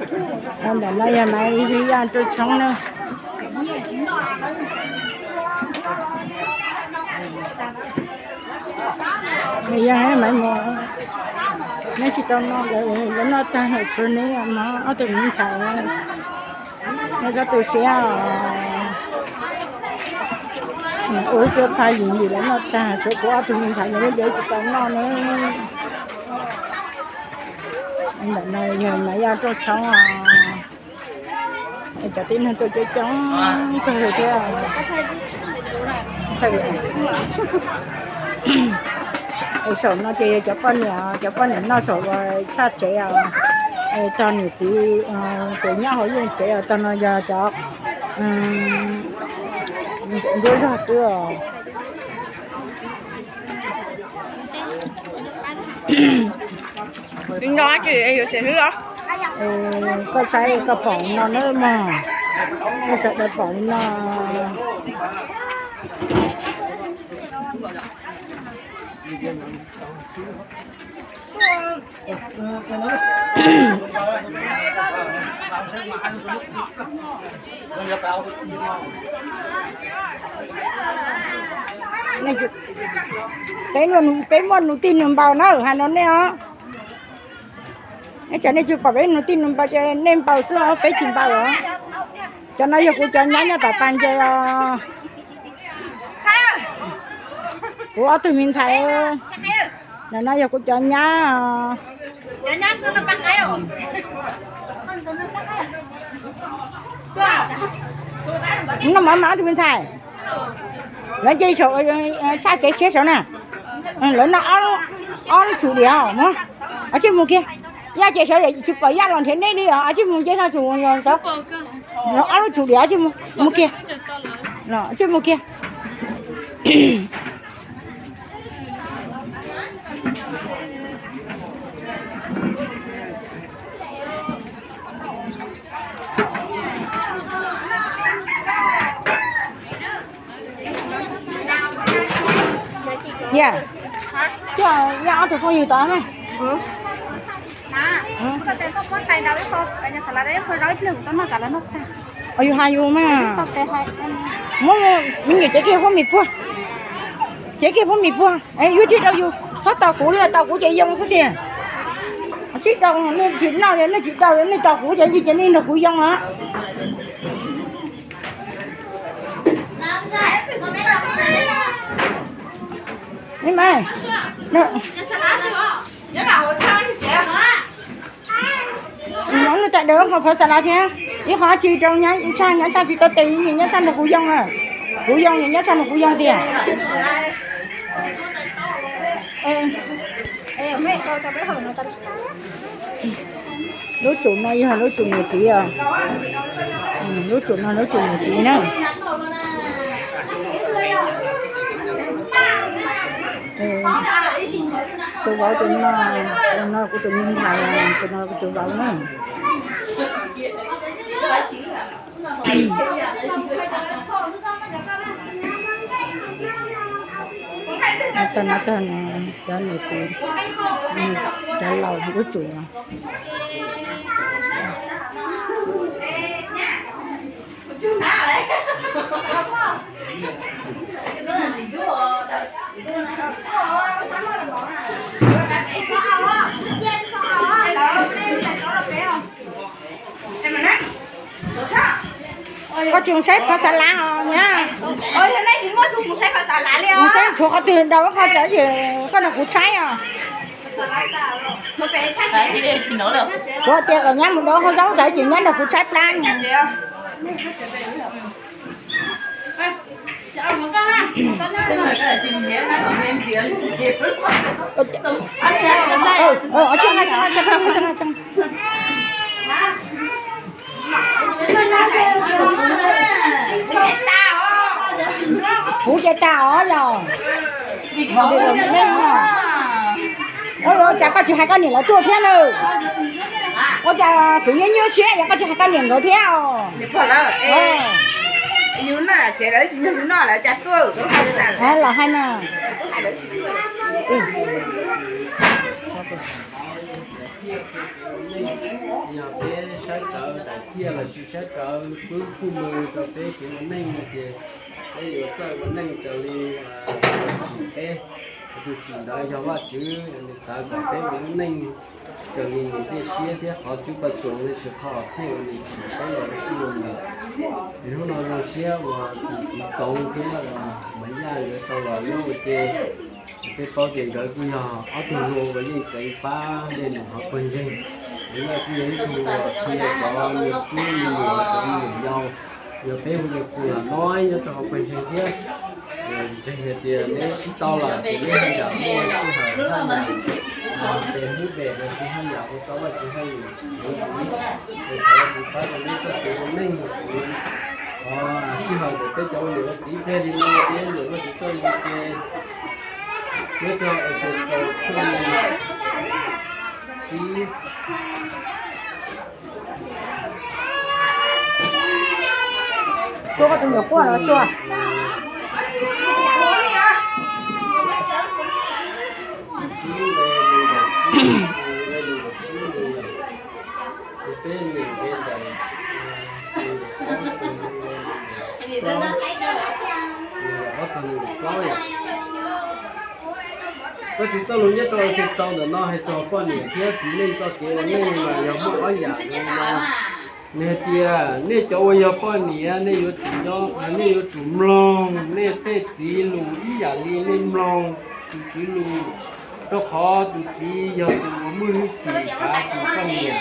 Ntawm no yog Maiv Yaj rau tshoob na. Yog Maiv Mus, neb tsis tau noj, lawv noj tag lawm tshuav neb mog ob tug me ntxhais. Neb txhob tu siab os. Ua ib rab phaj yim yim lawv noj tag tshuav kuv ob tug me ntxhais nyob lub ntiaj teb tsis tau noj na. Ntawm no yog Maiv Yaj rau tshoob os. Cov tib neeg tuaj coob coob kawg thiab. Saum no ces yog cov poj niam, cov poj niam noj saum tshaj tsev os. Tog niam txiv, cov nyob hauv yeej tsev os, tog no yog cov nruab zog xwb os. Koj saib koj pom no na mog, koj sawv daws pom li no. Peb, peb muaj nus tij nus npaus na, hais no nej os. Neb tseem, nej tsis pom peb nus tij nus npaus ces nej npaus xwb os, peb tsis npaus os. Cov no yog kuv cov nyab nyob tom pas ntses os. Kuv ob tug me ntxhais. Ntawm no yog kuv cov nyab os. Noj mov mas ob tug me ntxhais. Lawv nce saum tshaj tsev tshiab saud na. Lawv noj ob lub tsum diam os. Mus, ua tsis mus kiag. Yaj ces sawv daws tsis pom Yaj los nrhiav neb li os, ua tsis mus nce no tsum saud. Ob lub tsum diam, ua tsis mus, mus kiag. Ua tsis mus kiag. Yaj, coj Yaj ob tug phooj ywg tod na. Yus hais yus mas. Muab me nyuam cev kiag pub mis puag. Cev kiag pub mis puag. Yus tsis tau, yus txhob tos kuv li, tos kuv ces yoo xwb tiag. Tsis tau, nej tsis noj, nej tsis tau, nej tos kuv ces, ces nej nrog kuv yoo os. Ib mas, nyob lub tais dawb qhov phov xa lav thiab. Ib qho tsis rau nyab tshaj, nyab tshaj tsis tau tes, nyab tshaj nrog kuv yoo na. Kuv yoo, nyab tshaj nrog kuv yoo tiag. Lub tsum no yog lub tsum niam txiv os. Lub tsum no lub tsum niam txiv na. Tus vauv tus no, tus no kuv tus me ntxhais, tus no kuv tus vauv na. Tag no tag no cov niam txiv, cov laus lub tsum no. Koj tsis saib phov xa lav os nyab. Saib tshuav qhov twg rau koj tsam ces koj nrog kuv tshaib os. Kuv tias kom nyab mus rau hauv zaub tsam ces nyab nrog kuv tshaib plab. Kuv ces tas os yog. Ua cas koj tsis hais koj niam lawv tuaj thiab na? Ua cas kuv nyuaj nyuaj siab yog koj tsis hais koj niam nkawd thiab os? Los hais na. Yog peb saib rawv daim tiaj lossis saib rawv pub kuj mus rau peb kev ua neej no ces peb yuav txawj ua neej raws li tsim peb, tus tsim ntawd yog Vajtswv, nws xav kom peb ua lub neej raws li nws tej siab thiab qhov Tswv Paj Xuam li sis qhov thiaj ua nws tsim peb los txij li ntawd. Ces hnub no zoo siab uas tus txiv Txoov thiab Maiv Yaj nkawd tau los nyob ua ke. Peb paub tias nkawd kuj yog ob tug hluas uas yeej txeev pab dej num hauv pawg ntseeg. Maiv Yaj kuj yog ib tug uas qhia cov me tub me nyuam, cov me nyuam yaus, yog peb hu yog kuv lam nob nyob rau hauv pawg ntseeg thiab. Ntseeg hais tias neb sib tau lawm ces neb haj yam muaj sij hawm haj yam tes hub pem los sis haj yam ua tau Vajtswv hauj lwm, es thov Vajtswv pab rau neb txoj kev ua neej, thov sij hawm ntawm peb cov ua niam ua txiv pleg li no thiab ntawm Vajtswv txoj lus ces nyob rau Efexaus tshooj tsib. Tuaj koj tus nyuam quaj los tuaj. Vajtswv txoj lus nyob rau Efexaus ntawm no hais txog poj niam thiab txiv neej txoj kev ua neej mas yog muaj ob yam li no. Nws hais tias nej cov uas yog poj niam, nej yuav tsum nyob, nej yuav tsum mloog nej tej txiv lus ib yam li nej mloog tus tswv lus, rau qhov tus txiv yog tus uas muaj hwj chim kav tus poj niam,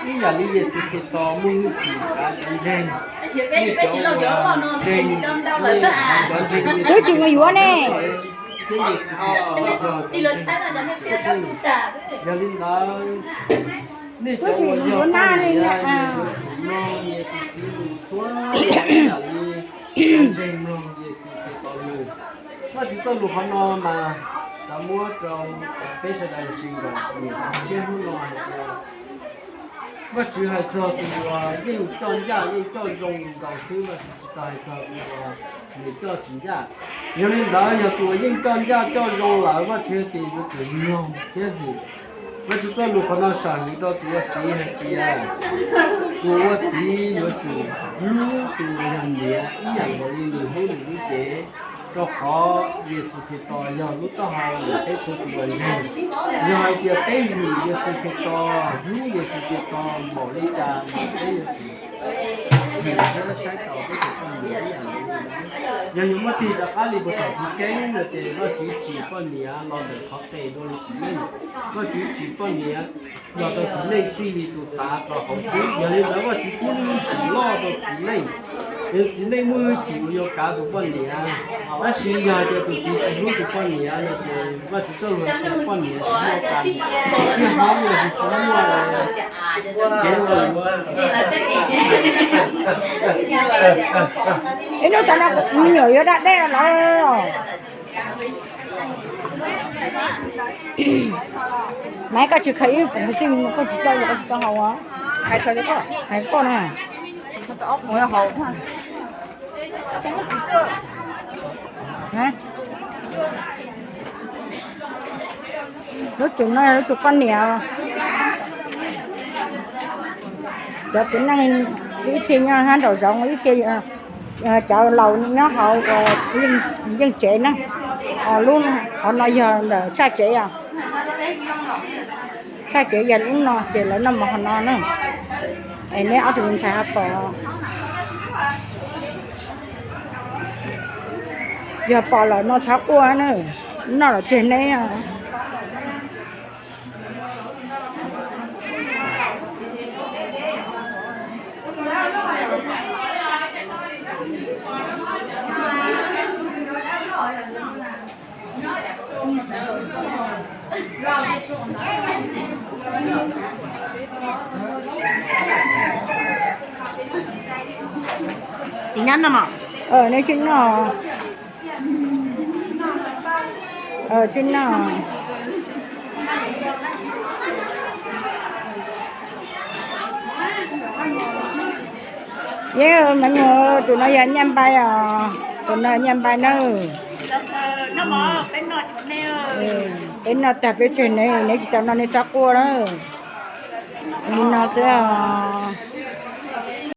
ib yam li Yexus Khetos muaj hwj chim kav cov ntseeg. Nej cov uas ntseeg, nej cov ntseeg Yexus Khetos thiab Yexus Khetos yog cov ntseeg. Yog li ntawd, nej cov uas yog poj niam, nej yuav tsum mloog nej tus txiv lus txhua yam li cov ntseeg mloog Yexus Khetos lus. Vajtswv txoj lus qhov no mas xav muab rau peb sawv daws sib nkaum niam txiv siab hnub no hais tias Vajtswv hais txog tus uas yeej coj ncaj yeej coj zoo nkaus xwb, Vajtswv tsis tau hais txog tus uas nws coj tsis ncaj. Yog li ntawd yog tus uas yeej coj ncaj coj zoo lawm Vajtswv hais tias yuav tsum mloog thiab hwm. Vajtswv txoj lus qhov no sam hwm rau tus ua txiv hais tias tus ua txiv yuav tsum hlub tus uas yog niam ib yam nkaus li nws hlub nws lub cev, rau qhov Yexus Khetos yog lub taub hau ntawm peb txhua tus uas ntseeg. Yog hais tias peb hwm Yexus Khetos, hlub Yexus Khetos npaum li cas mas peb yuav tsum hwm thiab saib taus peb tus poj niam ib yam nkaus li ntawd. Yog yuav muab tig rov qab li puag thaum chiv keeb no ces Vajtswv tsim poj niam los ntawm qhov qes dua li txiv neej. Vajtswv tsim poj niam los rau txiv neej txij li tus tav rau hauv xwb. Yog li ntawd Vajtswv pub lub hwj chim loj rau txiv neej, ces txiv neej muaj hwj chim uas yuav kav tus poj niam. Tab sis yog hais tias tus txiv tsis hlub tus poj niam no ces Vajtswv txoj lus hais tias poj niam tsis muaj kas, niaj hnub los tsis muaj kev ua luaj. Ib hnub tsam no me nyuam yuav da dej lawm. Maiv, koj tsis khaws ib poom xij, koj tsis tau, koj tsis tau haus os. Hais koj na. Lub tsev no lub tsev poj niam. Cov tsev neeg ib txhia nyob hab nraum zoov, ib txhia cov laus nyob hauv yeej tsev na. Lub qhov no yog ntawm tshaj tsev os. Tshaj tsev yog lub no ces lawv noj mov qhov no na. Es neb ob tug ntxhais ho pom, yog pom lawm no txhob quaj na, noj los tseg neb. Tsis nyob no mas. Nej tsis noj. Tsis noj. Yeej me nyuam, tus no yog nyaj npai os, tus no nyaj npai na. Peb noj tag peb tseg neb, neb tsis tau noj neb txhob quaj na. Li no xwb os.